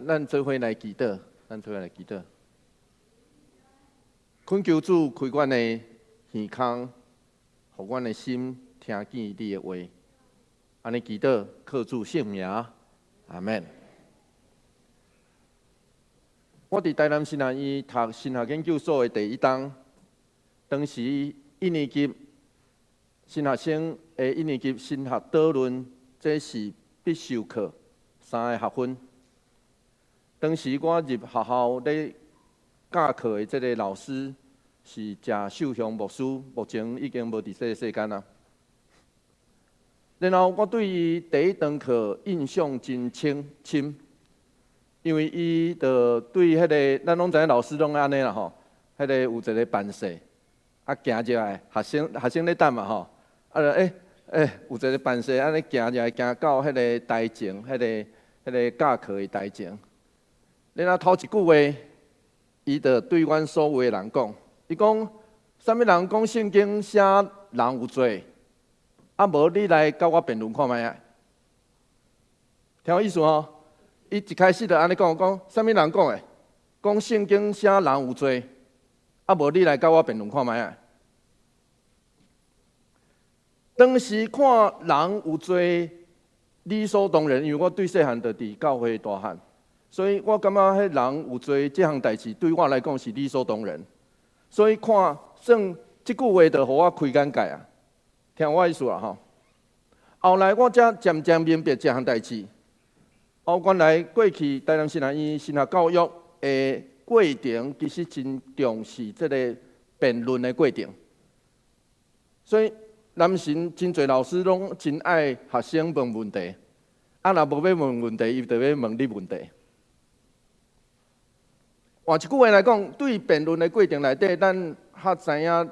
咱做伙來祈禱，咱做伙來祈禱。懇求主開阮的耳孔，予阮的心聽見你的話。按呢祈禱，靠主聖名，阿門。我佇台南神學院讀神學研究所的第一冬，當時一年級新學生的一年級神學導論，這是必修課，三個學分。當時我入學校咧教課的這个老師是謝秀雄牧師，目前已經無佇這个世間啦。然後我對伊第一堂課印象真深深，因為伊就對彼个，咱攏知影老師攏按呢啦吼，彼个有一个範勢，啊行入來，學生學生咧等嘛吼，啊就欸欸有一個範勢按呢行入來，行到彼个台前，彼个教課的台前。然後頭一句話，伊就對阮所有的人講，伊講：啥物人講聖經寫人有罪？啊無你來佮我辯論看覓仔？聽有意思吼？伊一開始就按呢講，講啥物人講的？講聖經寫人有罪？啊無你來佮我辯論看覓仔？當時看人有罪理所當然，因為我對細漢就佇教會大漢。所以我感覺彼人有罪這項代誌對我來講是理所當然。所以看算這句話就予我開眼界啊！聽我意思啊吼。後來我才漸漸明白這項代誌。哦，原來過去台南神學院神學教育的過程，其實真重視這個辯論的過程。所以南神真濟老師攏真愛學生問問題，啊，若無欲問問題，伊就欲問你問題。換一句話來講，對辯論的過程內底，咱較知影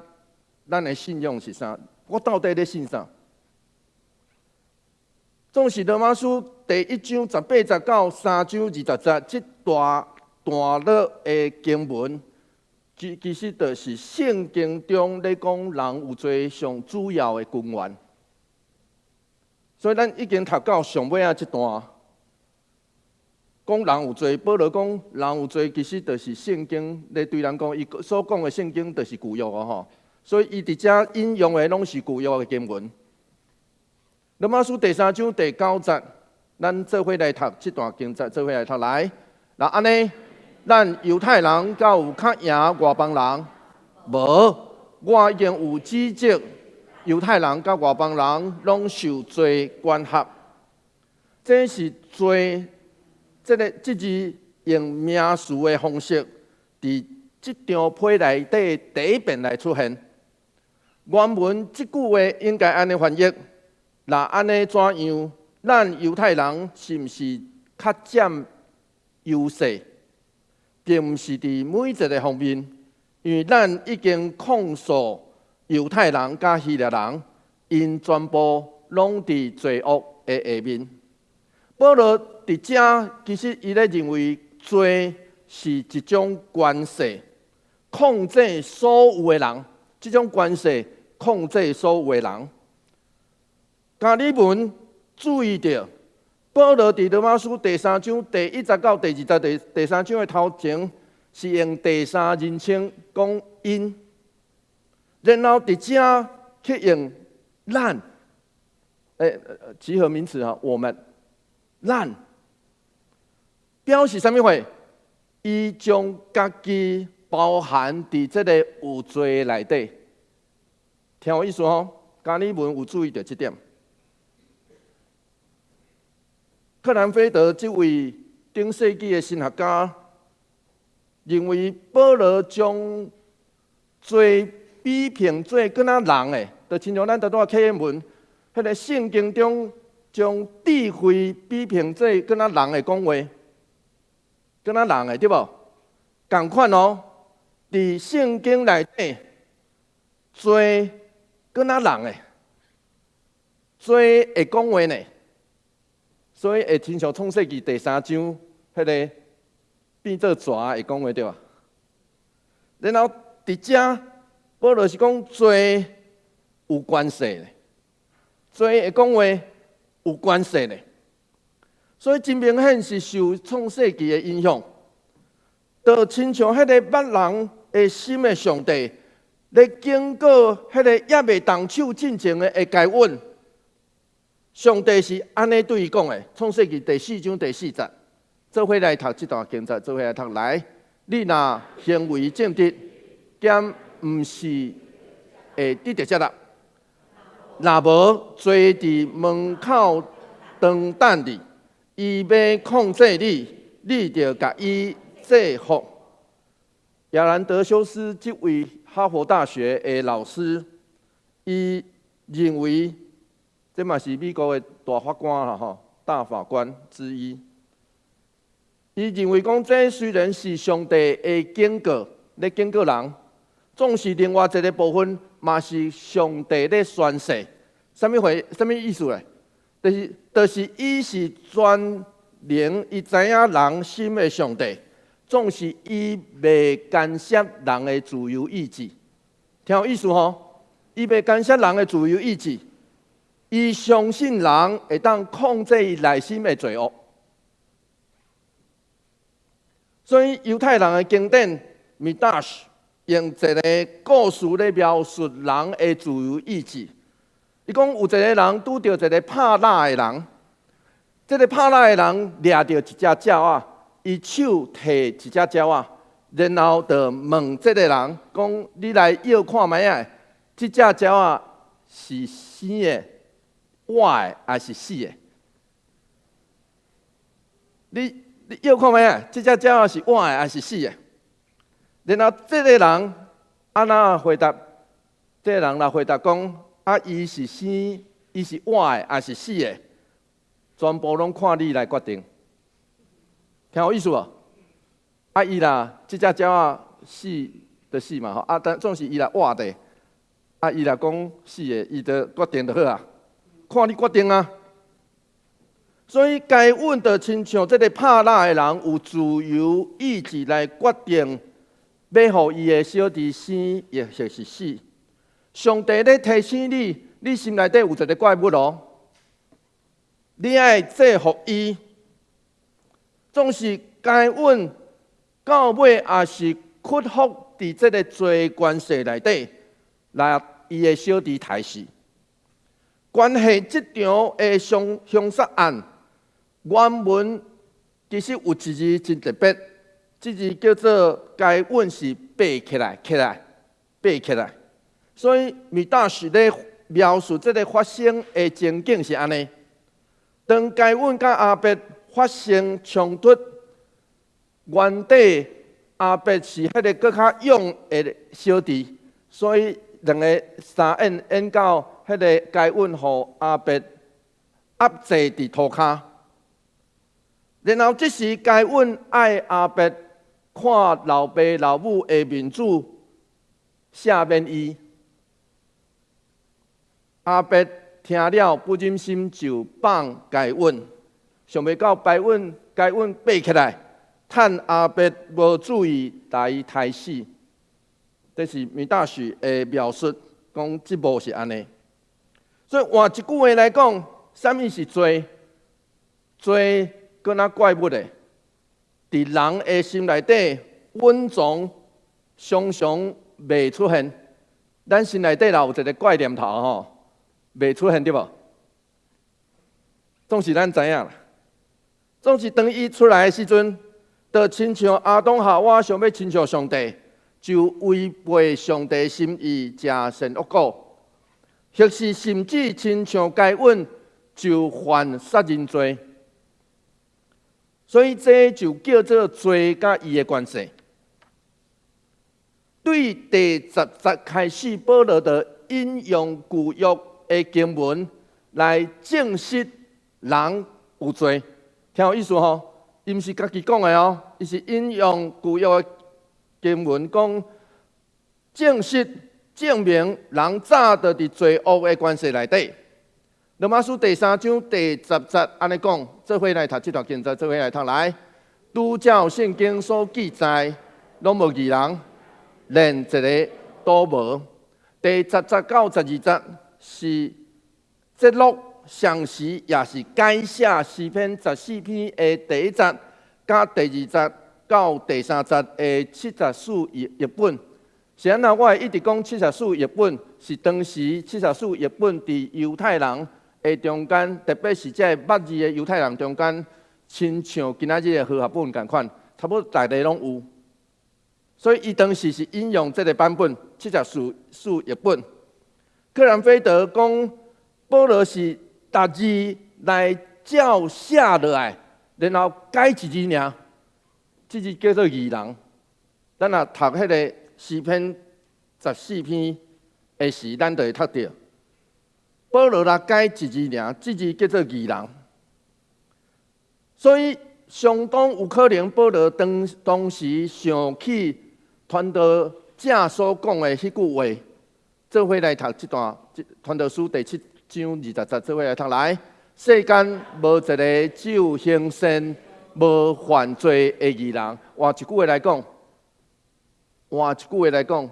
咱的信仰是啥。我到底咧信啥？總是羅馬書第一章十八節到三章二十節，這大段落的經文，其實就是聖經中咧講人有罪上主要的根源。所以咱已經讀到上尾仔這段，講人有罪，保羅講人有罪，其實就是聖經咧對咱講，伊所講的聖經就是舊約哦吼。所以伊佇遮引用的攏是舊約的經文。羅馬書第三章第九節，咱做伙來讀這段經節，做伙來讀來。若按呢，咱猶太人敢有較贏外邦人？無，我已經有指責猶太人佮外邦人攏受罪管轄。這是罪，這个這字用名詞的方式，佇這張批內底第一遍來出現。原文這句話應該按呢翻譯：若按呢怎樣？咱猶太人是毋是較佔優勢？並毋是佇每一个方面，因為咱已經控訴猶太人佮希臘人，𪜶全部攏佇罪惡的下面。保羅佇遮其實伊咧認為罪是一種權勢，控制所有的人。這種權勢控制所有的人。加爾文注意著，保羅佇羅馬書第三章第一節到第二節，第三章的頭前是用第三人稱講𪜶，然後佇遮去用咱，集合名詞啊，我們，咱，表示啥物話？伊將家己包含佇這个有罪內底，聽有意思吼？加爾文有注意著這點。克蘭菲德這位頂世紀的神學家認為，保羅將罪比喻做敢若人的，就親像咱拄仔課文，彼个聖經中將智慧比喻做敢若人的講話，敢若人的對無？仝款哦，佇聖經內底，罪敢若人的，罪會講話呢，所以會親像創世記第三章，彼个變做蛇會講話對吧？然後佇遮，保羅是講罪有權勢的，罪會講話有權勢的。所以真明顯是受創世記的影響，就親像彼个捌人的心的上帝，咧警告彼个猶未動手進前的該隱，上帝是按呢對伊講的，創世記第四章第四節，做伙來讀這段經節，做伙來讀來。你若行為正直，敢毋是會得著接納？若無，罪佇門口當等你，伊欲控制你，你著共伊制服。亞蘭德修斯這位哈佛大學的老師，伊認為這嘛是美國的大法官啦，吼，大法官之一。伊認為講，這雖然是上帝的警告，咧警告人，總是另外一个部分嘛是上帝咧宣誓。啥物回？啥物意思咧？就是伊是全能，伊知影人心的上帝，總是伊袂干涉人的自由意志。聽有意思吼？伊袂干涉人的自由意志，伊相信人會當控制伊內心的罪惡。所以猶太人的經典米達斯用一个故事咧描述人的自由意志。伊講有一个人拄著一个拍獵的人，這个拍獵的人掠著一隻鳥仔，伊手提一隻鳥仔，然後就問這个人講：你來搖看覓仔，這隻鳥仔是生的、活的，還是死的？你搖看覓仔，這隻鳥仔是活的還是死的？然後這个人按怎回答？這个人來回答講：啊，伊是生，伊是活的，還是死的？全部攏看你來決定。聽有意思無？啊，伊若這隻鳥仔死就死嘛吼，啊，但總是伊若活的，啊，伊若講死的，伊就決定就好啊，看你決定啊。所以該隱就親像這个拍獵的人有自由意志來決定，欲予伊的小弟生抑或是死。上帝咧提醒你，你心內底有一个怪物哦，你愛制服伊。總是該隱到尾也是屈服佇這个罪關係內底，來伊的小弟刣死。關係這場的兇殺案，原文其實有一字真特別，這字叫做該隱是爬起來，起來，爬起來。所以米大師咧描述這个發生的情景是按呢：當該隱佮亞伯發生衝突，原底亞伯是彼个閣較勇的小弟，所以兩个相演演到彼个該隱予亞伯壓制佇塗跤。然後這時該隱愛亞伯看老爸老母的面子，赦免伊。亞伯聽了不忍心就放該隱，想袂到該隱爬起來，趁亞伯無注意，共伊刣死。這是米大師的描述，講這幕是按呢。所以換一句話來講，啥物是罪？罪閣若怪物的，佇人的心內底隱藏，常常袂出現。咱心內底若有一个怪念頭吼，袂出現對無？總是咱知影啦。總是當伊出來的時陣，就親像亞當夏娃想欲親像上帝，就違背上帝心意，食善惡果，或是甚至親像該隱就犯殺人罪。所以這就叫做罪佮伊的關係。對第十節開始，保羅就引用舊約的經文來證實人有罪，聽有意思吼？伊毋是家己講的哦，伊是引用舊約的經文講，證實證明人早就佇罪惡的關係內底。羅馬書第三章第十節按呢講，做伙來讀這段經節，做伙來讀來。拄照聖經所記載，攏無義人，連一个都無。第十節到十二節是節錄同時也是改寫詩篇十四篇的第一節、佮第二節到第三節的七十士譯本。是按怎我會一直講七十士譯本，是當時七十士譯本佇猶太人的中間，特別是這個捌字的猶太人中間，親像今仔日的和合本仝款，差不多逐个攏有。所以伊當時是引用這个版本七十士譯本。克蘭菲德講，保羅是逐字來照寫落來，然後改一字爾，這字叫做義人。咱若讀彼个詩篇十四篇的時，咱就會讀著。保羅來改一字爾，這字叫做義人。所以相當有可能，保羅當時想起傳道者所講的彼句話，做伙來讀這段《傳道書》第七章二十節，做伙來讀來。世間無一个只有行善無犯罪的義人。換一句話來講，換一句話來講，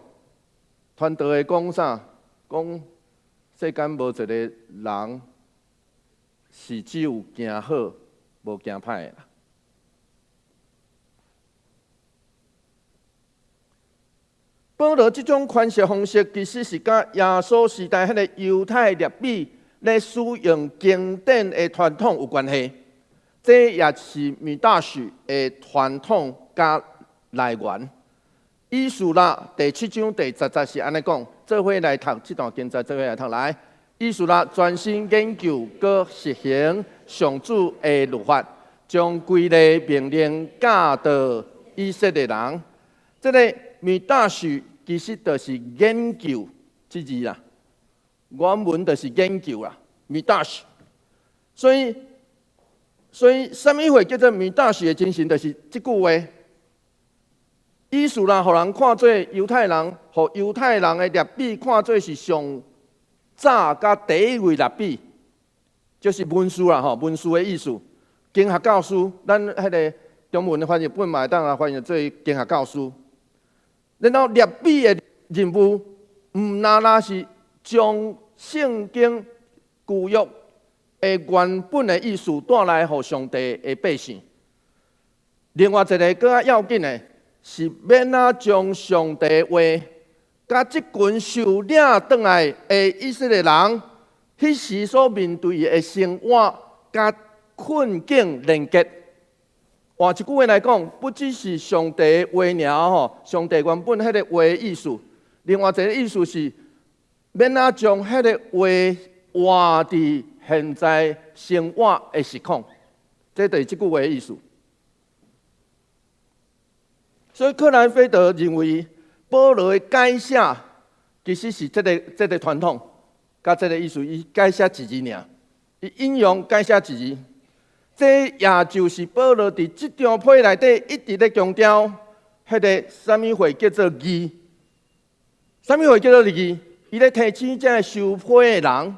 傳道的講啥？講世間無一个人是只有行好無行歹的。保羅這種詮釋方式，其實是佮耶穌時代彼个猶太律比咧使用經典的傳統有關係。這也是米大許的傳統佮來源。以斯拉第七章第十節是按呢講，做伙來讀這段經節，做伙來讀來。以斯拉專心研究閣實行上主的律法，將規例命令教導以色列人。這个米大許其實就是研究這字啦，原文就是研究啦，米大許。所以，啥物會叫做米大許的精神？就是這句話。以斯拉予人看做猶太人，予猶太人的律比看做是上早佮第一位律比，就是文士啦吼，文士的意思。經學教師，咱彼个中文的翻譯本嘛會當來翻譯做經學教師。然後律比的任務，毋但若是將聖經舊約的原本的意思帶來予上帝的百姓。另外一个閣較要緊的，是欲按怎將上帝話，佮這群受領轉來的以色列人，彼時所面對的生活佮困境連結。換一句話來講，不只是上帝話爾吼，上帝原本彼个話意思，另外一个意思是，欲按怎將彼个話活佇現在生活的實況，這就是這句話的意思。所以克蘭菲德認為，保羅的改寫其實是這个傳統，佮這个意思，伊改寫一字爾，伊引用改寫一字。這也就是保羅佇這張批內底一直咧強調，彼个啥物貨叫做義，啥物貨叫做義？伊咧提醒這个收批的人，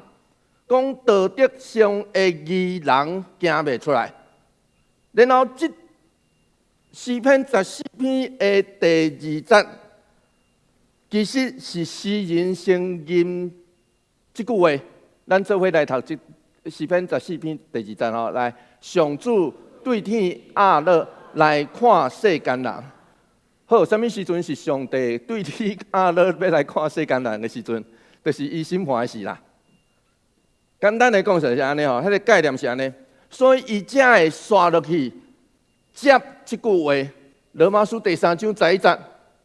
講道德上的義人行袂出來。然後這詩篇十四篇的第二節，其實是詩人先吟這句話，咱做伙來讀這詩篇十四篇第二節吼，來。上主對天壓落來看世間人，好，啥物時陣是上帝對天壓落欲來看世間人的時陣？就是伊審判的時啦。簡單來講就是按呢吼，彼个概念是按呢，所以伊才會紲落去接這句話。羅馬書第三章十一節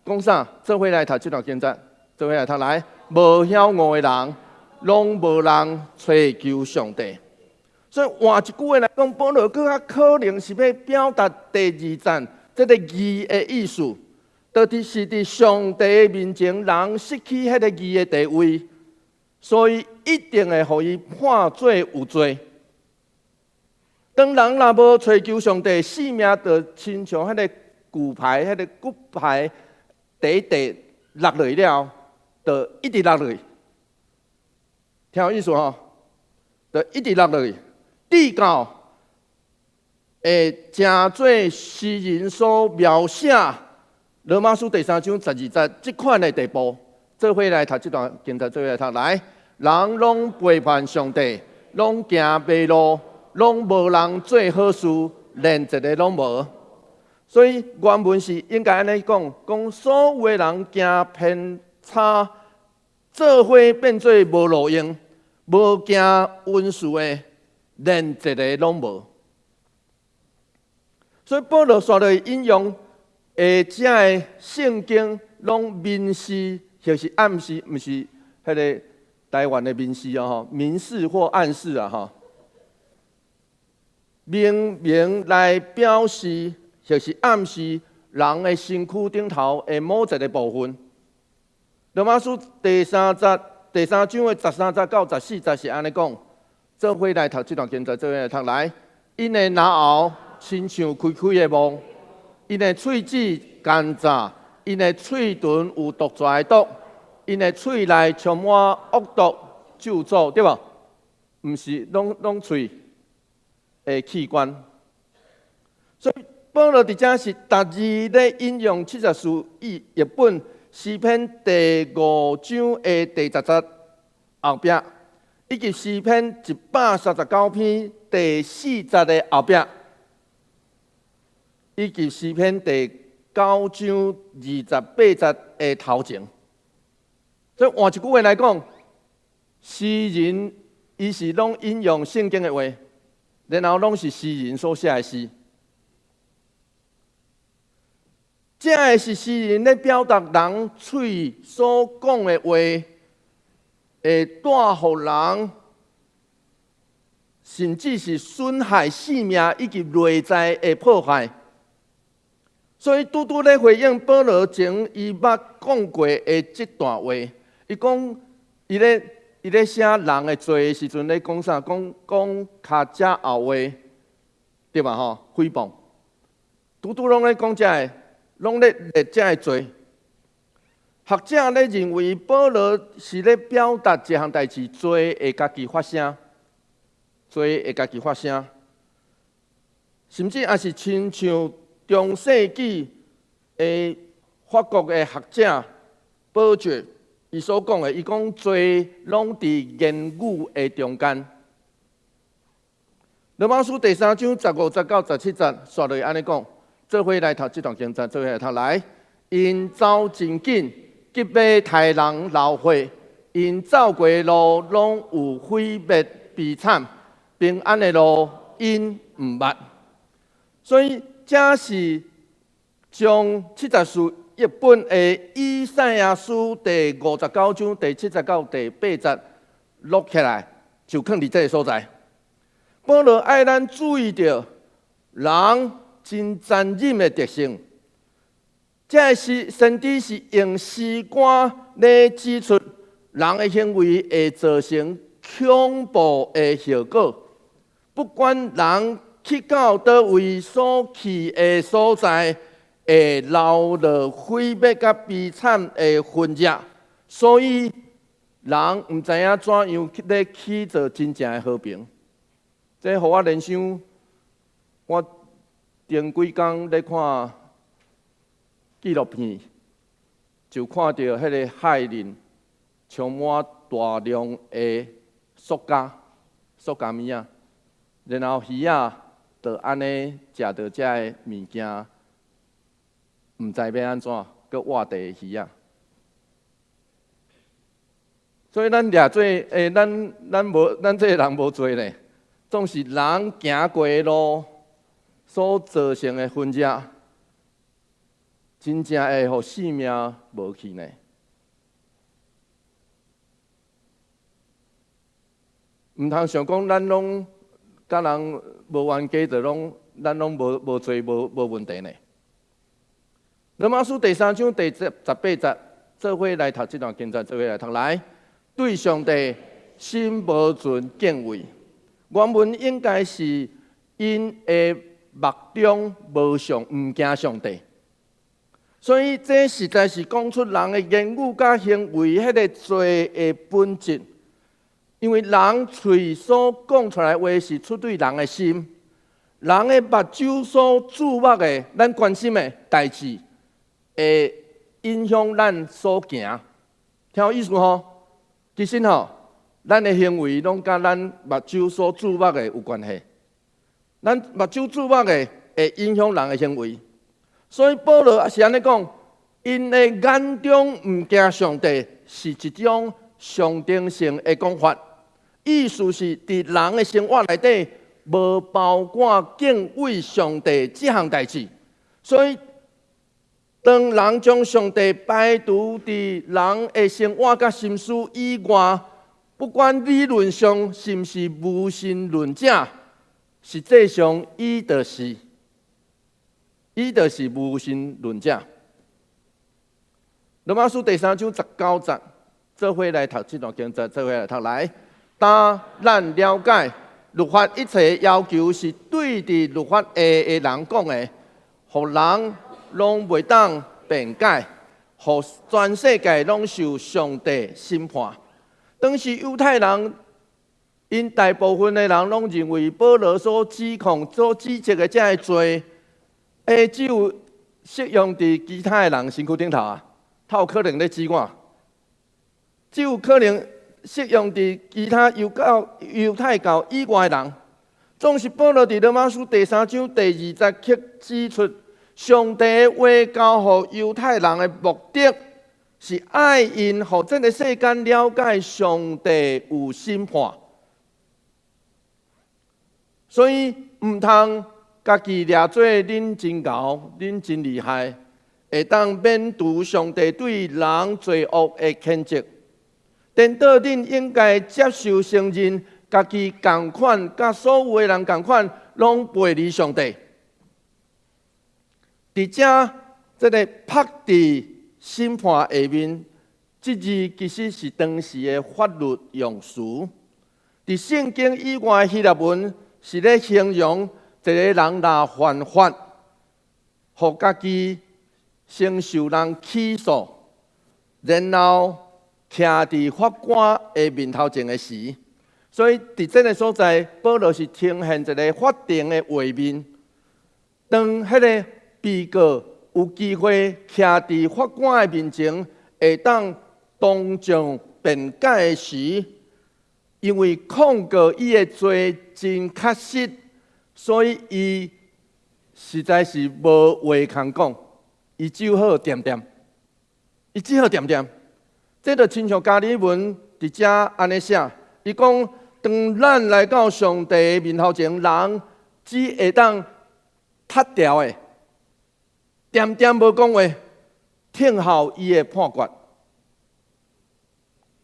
講啥？做伙來讀這段經節，做伙來讀來。無曉悟的人，攏無人揣求上帝。所以換一句話來講，保羅閣較可能是欲表達第二節這个義的意思，到底是佇上帝的面前，人失去彼个義的地位，所以一定會予伊判做有罪。當人若無揣求上帝，性命就親像彼个骨牌、彼个骨牌，綴綴落落了，就一直落落去。聽有意思吼？就一直落落去。直到會成做詩人所描寫羅馬書第三章十二節這款的地步，做伙來讀這段經節，做伙來讀來，人攏背叛上帝，攏行迷路，攏無人做好事，連一个攏無。所以原文是應該按呢講，講所有的人行偏差，做伙變做無路用，無行恩慈的，連一个攏無。所以保羅煞落引用的這个聖經，攏明示或是暗示，毋是彼个台灣的民視哦，吼，明示或暗示啊，吼，明明來表示或是暗示人的身軀頂頭的某一个部分。羅馬書第三節第三章的13節到14節是按呢講，做伙來讀這段經節，做伙來讀來，𪜶的嚨喉親像開開的墓，𪜶的喙齒奸詐，𪜶的喙唇有毒蛇的毒，𪜶的喙內充滿惡毒咒詛，對無？毋是攏攏喙的器官。所以保羅佇遮是逐字咧引用七十士譯本詩篇第五章的第十節後壁，以及詩篇139篇第四節的後壁，以及詩篇第九章28節的頭前。所以換一句話來講，詩人伊是攏引用聖經的話，然後攏是詩人所寫的詩。這个是詩人咧表達人喙所講的話，會帶予人，甚至是損害性命以及內在的破壞。所以拄拄咧回應保羅前伊捌講過的這段話，伊講伊咧寫人的罪的時陣咧講啥？講講跤脊後話，對吧？吼，誹謗，拄拄攏咧講這个，攏咧列這个罪。學者咧認為保羅是咧表達一項代誌，罪會家己發聲，罪會家己發聲，甚至也是親像中世紀的法國的學者保爵伊所講的，伊講罪攏佇言語的中間。羅馬書第三章15節到17節，煞落按呢講，做伙來讀這段經節，做伙來讀來，𪜶走真緊，急欲刣人流血，𪜶走過的路攏有毀滅悲慘，平安的路𪜶毋捌。所以這是將七十士譯本的以賽亞書第59章第七節到第八節錄起來，就囥佇這个所在。保羅愛咱注意著人真殘忍的特性，這个是先知是用詩歌來指出人的行為會造成恐怖的後果。不管人去到佗位所去的所在，會留落毀滅佮悲慘的痕跡，所以人毋知影怎樣咧去做真正的和平。這予我聯想，我前幾工咧看紀錄片，就看著彼个海裡充滿大量的塑膠、塑膠物仔，然後魚仔就按呢食著這个物件，毋知欲按怎，閣活地的魚仔。所以咱掠做，咱咱無，咱這个人無罪咧，總是人行過的路所造成的痕跡，真正會予性命無去呢。毋通想講咱攏佮人無冤家，就攏咱攏無無罪無無問題呢。羅馬書第三章第十八節，做伙來讀這段經節，做伙來讀來。對上帝心無存敬畏，原文應該是𪜶的目中無上，毋驚上帝。所以這實在是講出人的言語佮行為彼个罪的本質。因為人喙所講出來的話是出對人的心，人的目睭所注目的，咱關心的代誌，會影響咱所行。聽有意思吼？其實吼，咱的行為攏佮咱目睭所注目的有關係。咱目睭注目的會影響人的行為，所以保羅是按呢講，𪜶的眼中毋驚上帝，是一種象徵性的講法，意思是佇人的生活內底無包括敬畏上帝這項代誌。所以當人將上帝排除佇人的生活佮心思以外，不管理論上是毋是無神論者，實際上伊就是無神論者。羅馬書第三章十九節，做伙來讀這段經節，做伙來讀來。當咱了解律法一切要求是對佇律法下的人講的，予人攏袂當辯解，予全世界攏受上帝審判。當時猶太人，𪜶大部分的人攏認為保羅所指控、所指責的這个罪，只有適用佇其他的人身軀頂頭啊，他有可能咧指我，只有可能適用佇其他猶太教以外的人。總是保羅佇羅馬書第三章第二節卻指出，上帝的話交予猶太人的目的，是愛𪜶予這个世間了解上帝有審判，所以毋通家己掠做恁真𠢕、恁真厲害，會當免除上帝對人罪惡的譴責。顛倒恁應該接受承認，家己仝款，佮所有的人仝款，攏背離上帝。佇遮，這个曝佇審判下面，這字其實是當時的法律用詞。佇聖經以外，希臘文是咧形容一個人若犯法，予家己先受人起訴，然後徛佇法官的面頭前的時。所以佇這个所在，保羅是呈現一个法庭的畫面。當彼个被告有機會徛佇法官的面前，會當當眾辯解的時，因為控告伊的罪真確實，所以伊實在是無話通講，伊只好恬恬，伊只好恬恬。這就親像加爾文佇遮按呢寫，伊講：當咱來到上帝的面頭前，人只會當窒牢的，恬恬無講話，聽候伊的判決。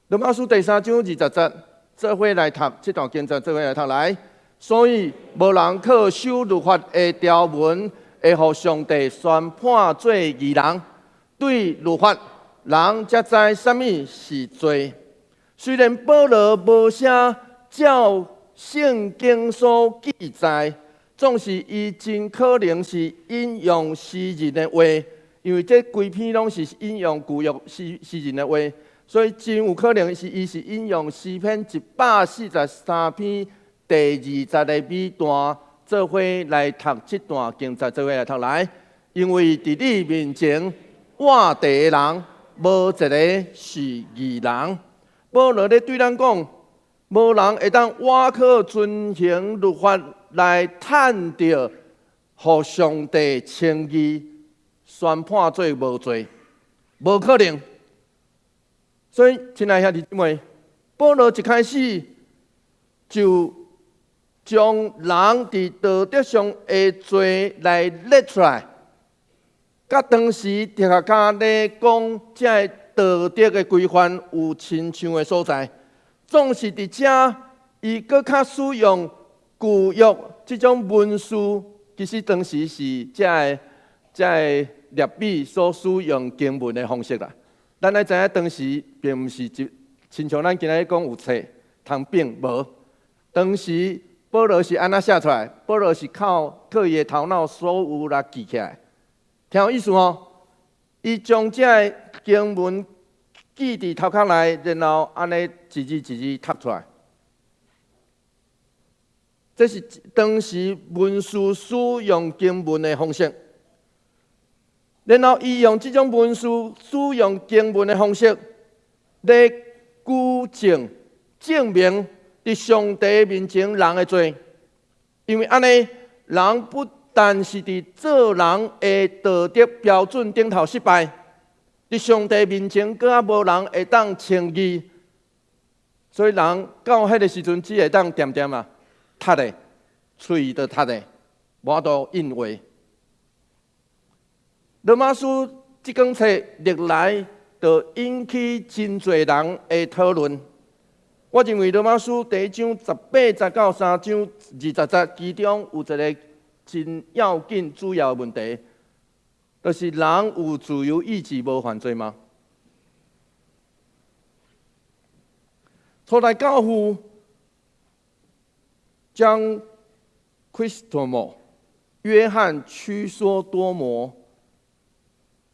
羅馬書第三章二十節，做伙來讀這段經節，做伙來讀來。所以無人靠守律法的條文，會予上帝宣判做義人。對律法，人才知啥物是罪。雖然保羅無寫照聖經所記載，總是伊真可能是引用詩人的話，因為這規篇攏是引用舊約詩人的話，所以真有可能是伊是引用詩篇143篇第二節的尾段，做伙來讀這段經節，做伙來讀來。因為佇你面前活著的人，無一个是義人。保羅咧對咱講，無人會當倚靠遵行律法來趁著，予上帝稱義，宣判做無罪，無可能。所以，親愛兄弟姊妹，保羅一開始就將人佇道德上的罪來列出來，佮當時哲學家咧講這个道德的規範有親像的所在，總是佇遮，伊閣較使用舊約這種文書，其實當時是這个列比所使用經文的方式啦。咱愛知影當時並毋是一親像咱今仔日講有冊通反無。當時保羅是按怎寫出來？保羅是靠伊的頭腦所有來記起來，聽有意思吼？伊將這个經文記佇頭殼內，然後按呢一字一字讀出來。這是當時文士使用經文的方式。然後伊用這種文士使用經文的方式來舉證。證明佇上帝面前人的罪。因為按呢，人不但是佇做人的道德標準頂頭失敗，佇上帝面前，閣較無人會當稱義。所以人到彼个時陣，只會當恬恬啊，窒咧，喙就窒咧，無法度應話。羅馬書這卷冊歷來就引起真濟人的討論。我認為羅馬書第一章十八節到三章二十節，其中有一個真要緊主要的問題，就是人有自由意志無犯罪嗎？初代教父將 Chrysostom 約翰屈梭多摩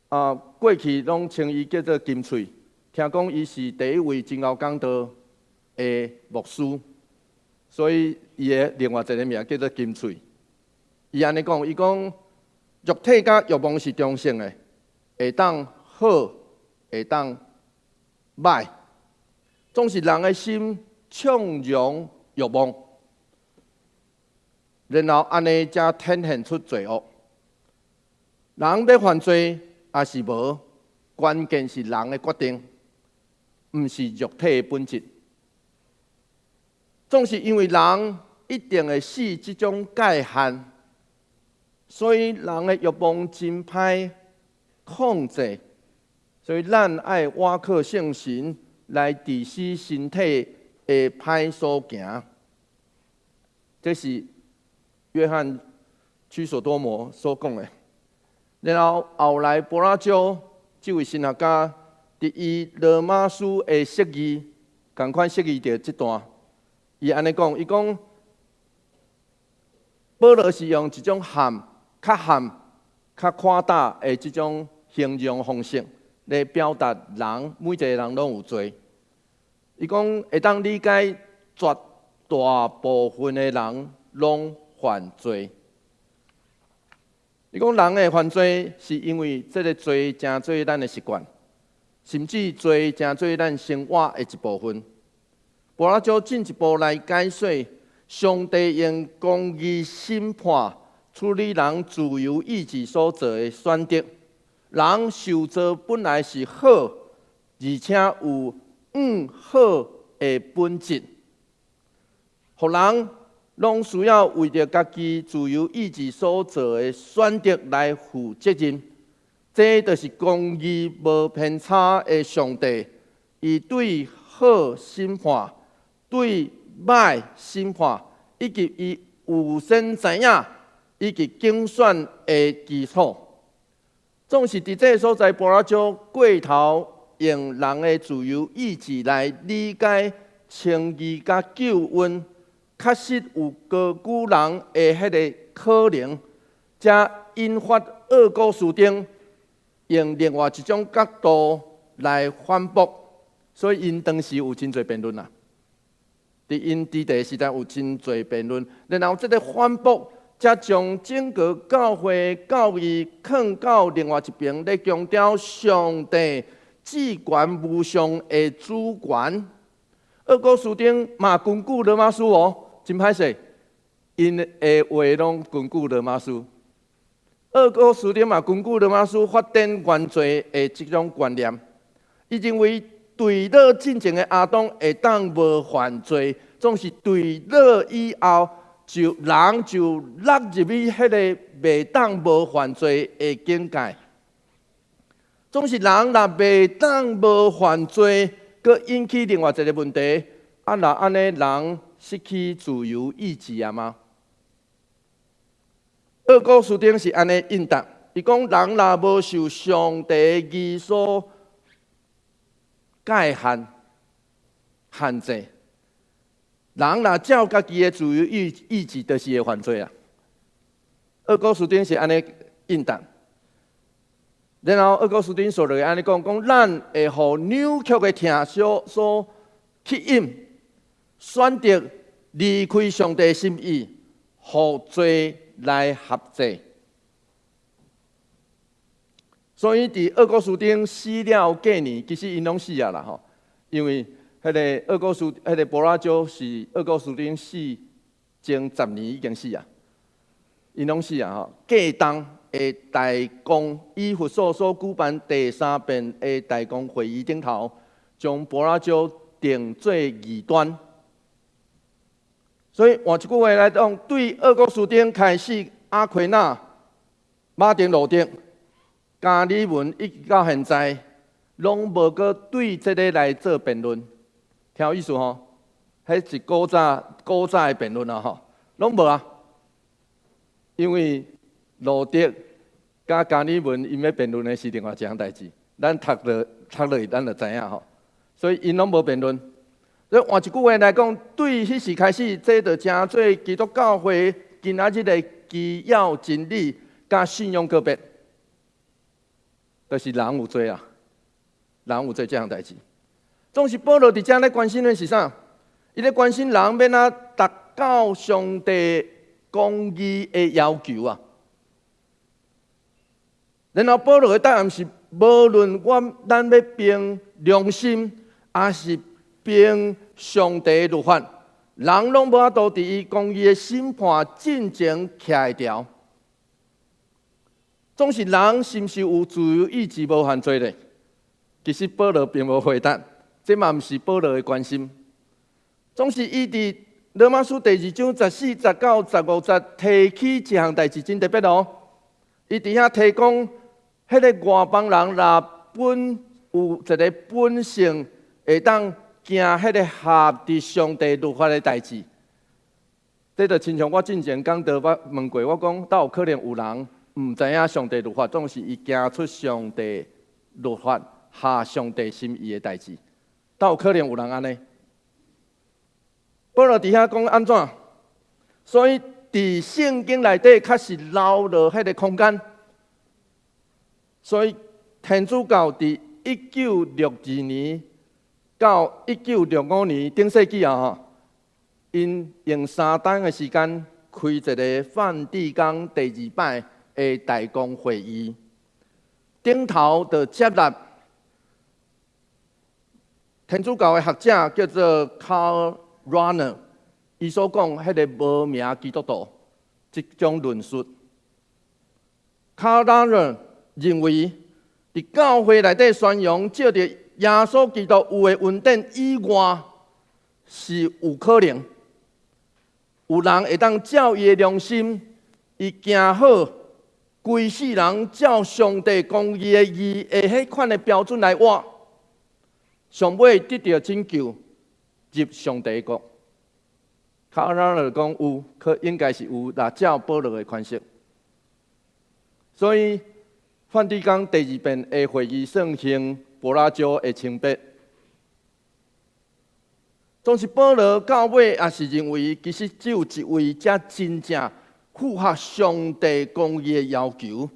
啊，過去攏稱伊叫做金喙，聽講伊是第一位真𠢕講道的牧師，所以伊的另外一個名叫做金喙。伊按呢講，伊講肉體佮欲望是中性的，會當好，會當歹，總是人的心縱容欲望，然後按呢才展現出罪惡。人欲犯罪抑是無，關鍵是人的決定，毋是肉體的本質。總是因為人一定會死這種界限，所以人的欲望真歹控制，所以咱愛倚靠聖神來治死身體的歹所行。這是約翰屈所多摩所講的。然後後來柏拉圖這位神學家，佇伊羅馬書的釋義，仝款釋義著這段，伊按呢講，伊講保羅是用一種譀、較譀、較誇大的這種形容方式來表達人每一個人攏有罪。伊講會當理解絕大部分的人攏犯罪。伊講人會犯罪，是因為這个罪成做咱的習慣，甚至罪成做咱生活的一部分。柏拉圖進一步來解說，上帝用公義審判處理人自由意志所做的選擇。人受造本來是好，而且有向好的本質，予人攏需要為著家己自由意志所做的選擇來負責任。這就是公義無偏差的上帝，伊對好審判，對歹審判，以及伊預先知影，以及揀選的基礎。總是佇這个所在，柏拉圖過頭用人的自由意志來理解稱義佮救恩，確實有高估人的彼个可能，才引發奧古斯丁用另外一種角度來反駁，所以𪜶當時有真濟辯論啊。佇𪜶佇佇時代有真濟辯論，然後這个反駁，才將整個教會教義囥到另外一邊，咧強調上帝至權無上的主權。奧古斯丁嘛根據羅馬書哦，真歹勢，𪜶的話攏根據羅馬書。奧古斯丁嘛根據羅馬書發展原罪的這種觀念，伊認為墜落進前的亞當會當無犯罪，總是墜落以後，就人就落入去彼个袂當無犯罪的境界。總是人若袂當無犯罪，閣引起另外一个問題：啊，若按呢人失去自由意志啊嗎？奧古斯丁是按呢應答，伊講人若無受上帝義所界限限制，人若照家己的自由意志，就是會犯罪啊。奧古斯丁是按呢應答，然後奧古斯丁紲落來按呢講，講咱會予扭曲的疼惜所吸引，選擇離開上帝心意，予罪來轄制。所以，佇奧古斯丁死了隔年，其實𪜶攏死啊啦吼，因為彼彼个奧古斯，彼个薄拉蕉是奧古斯丁死前10年已經死啊，𪜶攏死啊吼。過冬的大公以弗所所舉辦第三遍的大公會議頂頭，將薄拉蕉定做異端。所以換一句話來講，對奧古斯丁開始，阿奎那、馬丁路德、加爾文一直到現在，攏無閣對這个來做辯論，聽有意思吼？彼是古早古早的辯論啊吼，攏無啊。因為路德佮加爾文𪜶欲辯論的是另外一項代誌，咱讀落讀落去，咱就知影吼。所以𪜶攏無辯論。所以換一句話來講，對彼時開始，這就成做基督教會今仔日的基要真理佮信仰告白，就是人有罪啊，人有罪這項代誌。總是保羅佇遮咧關心的是啥？伊咧關心人欲按怎達到上帝公義的要求啊。然後保羅的答案是：無論我咱欲憑良心，抑是憑上帝的律法，人攏無法度佇伊公義的審判進前徛會牢。總是人是毋是有自由意志無犯罪咧？其實保羅並無回答，這嘛毋是保羅的關心。總是伊佇羅馬書第二章14節到15節提起一項代誌真特別哦。伊佇遐提講，彼个外邦人若本有一个本性，會當行彼个合佇上帝律法的代誌。這就親像我進前講道，我問過我講，敢有可能有人毋知影上帝律法，總是伊行出上帝律法合上帝心意的代誌，敢有可能有人按呢？保羅佇遐講按怎？所以佇聖經內底確實留落彼个空間。所以天主教佇1962年到1965年頂世紀啊吼，𪜶用3冬的時間開一个梵蒂岡第二擺的大公會議，頂頭就接納天主教的學者叫做 Karl Rahner，伊所講彼个無名基督徒這種論述。Karl Rahner 認為，佇教會內底宣揚藉著耶穌基督有的恩典以外，是有可能有人會當照伊的良心，伊行好，規世人照上帝公義的義的彼款的標準來活，上尾得著拯救，入上帝國。卡拉爾講有，可應該是有，若照保羅的款式。所以梵蒂岡第二遍的會議算行薄拉蕉的清白。總是保羅到尾也是認為，其實只有一位才真正符合上帝公義的要求。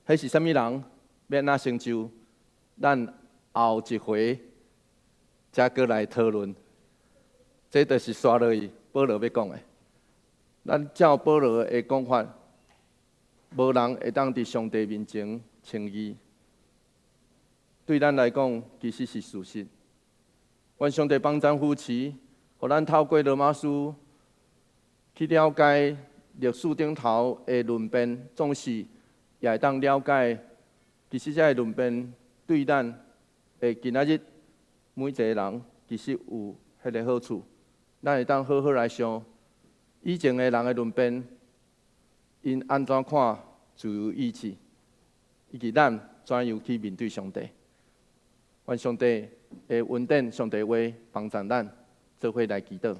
彼是啥物人？欲按怎成就？咱後一回才閣來討論。這就是紲落去保羅欲講的。咱照保羅的講法，無人會當佇上帝面前稱義。對咱來講，其實是事實。願上帝幫贊扶持，予咱透過羅馬書去了解歷史頂頭的論辯，總是也會當了解，其實這个論辯對咱的今仔日每一个人，其實有彼个好處。咱會當好好來想以前的人的論辯，𪜶按怎看自由意志，以及咱怎樣去面對上帝。願上帝的恩典、上帝話幫助咱，做伙來祈禱。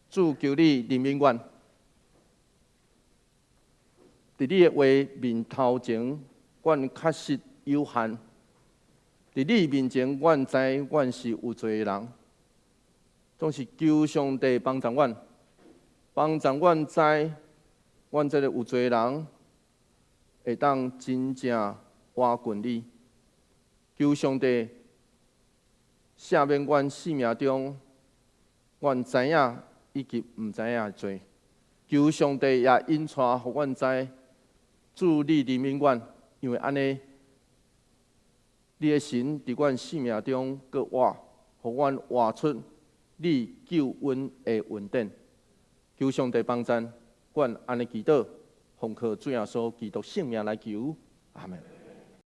主，求你憐憫阮，佇你的話面頭前，阮確實有限。佇你面前，阮知阮是有罪的人，總是求上帝幫助阮，幫助阮知，阮這个有罪的人會當真正倚近你。求上帝赦免阮生命中，阮知影以及毋知影的罪。求上帝也引帶予阮知，主你憐憫阮，因為按呢。你的神佇阮生命中閣活，予阮活出你救恩的恩典。求上帝幫贊，阮按呢祈禱，奉靠主耶穌基督聖名來求，阿門。